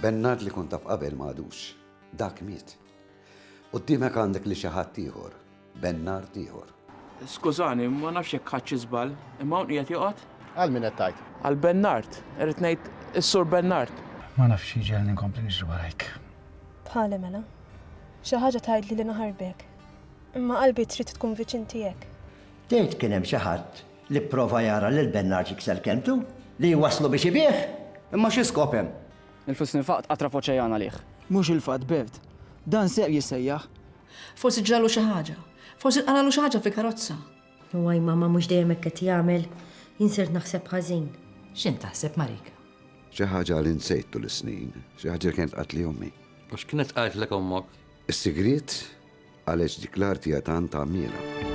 Bernard li kont taf qabel ma għadux. Dak miet. Quddiemek għandek li xi ħadd ieħor, Bernard ieħor. Skużani, ma nafx jekk ħadtx xi żball, imma hawn qiegħed joqgħod? Għal min qed tgħid? Għal Bernard, irrid ngħid is-Sur Bernard. Ma nafx xi jġegħelni nkompli niġri warajk. Bħali mela. Xi ħaġa tgħidli li naħarbek. Imma qalbi trid tkun viċin tiegħek. Tgħid kien hemm xi ħadd li pprova jara lil Bernard jikser kelmtu? Li jwasslu biex ibigħ? Imma xi skop hemm? Il-flus li nfaqt qatra f'oċejan għalih. Mhux il-fatt, Bert. Dan serq jissejjaħ. Forsi ġralu xi ħaġa. Forsi nqalgħalu xi ħaġa fil-karozza. U għaj mama mhux dejjem hekk qed jagħmel. Jien sirt naħseb ħażin. X'int taħseb, Marika? Xi ħaġa li nsejt tul is-snin, xi ħaġa li kienet qaltli ommi. U x'kienet qaltlek ommok? Is-sigriet għaliex dik l-art hija tant għammiela.